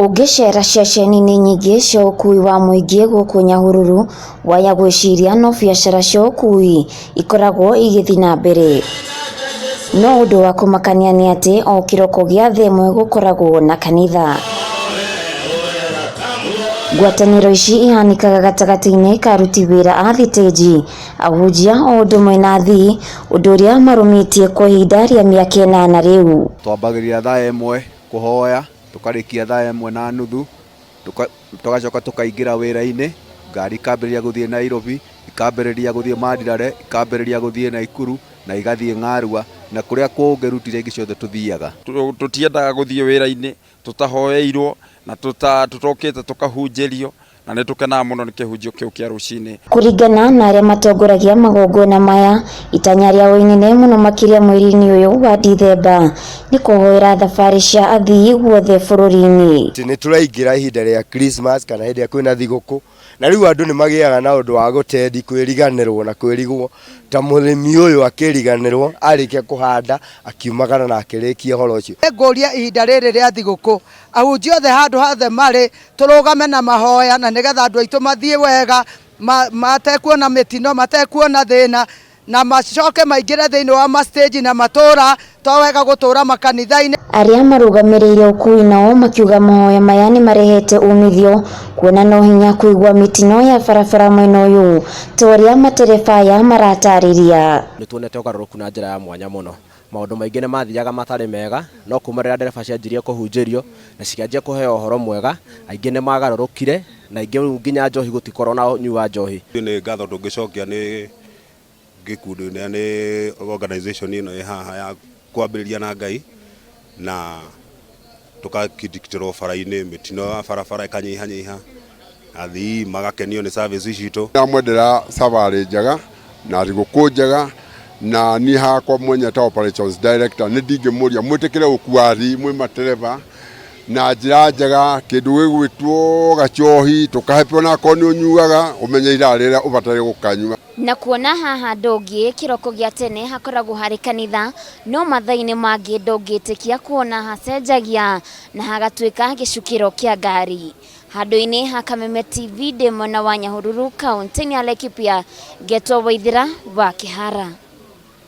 Ũngĩcera ceceni-inĩ nyingĩ cia ũkuui wa mũingĩ gũkũ Nyahururu, waya gwĩciria no biacara cia ũkuui ikoragwo igĩthiĩ na mbere. No ũndũ wa kũmakania nĩ atĩ o kĩroko gĩa thaa ĩmwe gũkoragwo na kanitha. Ngwatanĩro ici ihanĩkaga gatagatĩ-inĩ ka aruti wĩra a thitĩnji, ahunjia o ũndũ ũmwe na athii, ũndũ ũrĩa marũmĩtie kwa ihinda rĩa mĩaka ĩnana rĩu. Twambagĩrĩria thaa ĩmwe kũhoya, tũkarĩkia thaa ĩmwe na nuthu, tũgacoka tũkaingĩra wĩra-inĩ, ngari ikambĩrĩria gũthiĩ Nairobi, ikambĩrĩria gũthiĩ Mandirare, ikambĩrĩria gũthiĩ Naikuru na igathiĩ Ng'arua na kũrĩa kũngĩ route iria ingĩ ciothe tũthiaga. Tũtiendaga gũthiĩ wĩra-inĩ tũtahoeirwo na tũtokĩte tũkahunjĩrio na nĩ tũkenaga mũno nĩ kĩhunjio kĩu kĩa rũcinĩ. Kũringana na arĩa matongoragia magongona maya, itanya rĩao inene mũno makĩria mweri-inĩ ũyũ wa Dithemba nĩ kũhoera thabarĩ cia athii guothe bũrũri-inĩ. Nĩ tũraingĩra ihinda rĩa Christmas kana hĩndĩ ĩrĩa kwĩna thigũkũ, na rĩu andũ nĩ magĩaga na ũndũ wa gũtendi kwĩriganĩrwo na kwĩrigwo ta mũrĩmi ũyũ akĩriganĩrwo arĩkia kũhanda akiumagara na akĩrĩkia ũhoro ũcio. Ngũria ihinda rĩrĩ rĩa thigũkũ ahunjia othe handũ hothe marĩ tũrũgame na mahoya na nĩgetha andũ aitũ mathiĩ wega matekuona mĩtino matekuona thĩna na macoke maingĩre thĩinĩ wa ma stage na matũra to wega gũtũra makanitha-inĩ. Arĩa marũgamĩrĩire ũkuui nao makiuga mahoya maya nĩ marehete umithio kuona no hinya kũigua mĩtino ya barabara mwena ũyũ ta ũrĩa matereba aya maratarĩria. Nĩ tuonete ũgarũrũku na njĩra ya mwanya mũno. Maũndũ maingĩ nĩ mathiaga matarĩ mega, no kuma rĩrĩa ndereba cianjirie kũhunjĩrio na cikĩanjia kũheo ũhoro mwega, aingĩ nĩ magarũrũkire na aingĩ rĩu nginya njohi gũtikorwo na ũnyui wa njohi. Nĩ ngatho tũngĩcokia nĩ gĩkundi nĩ organization ĩno ĩ haha ya kwambĩrĩria na Ngai na tũkakindĩkĩrwo bara-inĩ, mĩtino ya barabara ĩkanyihanyiha, athii magakenio nĩ service citũ. Ndamwendera sabarĩ njega na thigũkũ njega na niĩ hakwa mwenye ta operations director nĩ ndingĩmũria mwĩtĩkĩre gũkua athii mwĩ matereba na njĩra njega kĩndũ gĩgwĩtwo gacohi tũkahe onakorwo nĩ ũnyuaga ũmenye ithaa rĩrĩa ũbataire gũkanyua. Na kuona haha ndũngĩ kĩroko gĩa tene hakoragwo harĩ kanitha no mathaa-inĩ mangĩ ndũngĩtĩkia kuona hacenjagia na hagatuĩka gĩcukĩro kĩa ngari. Handũ-inĩ ha Kameme TV ndĩ mwena wa Nyahururu kaunti-inĩ ya Laikipia ngetwo Waithĩra wa Kĩhara.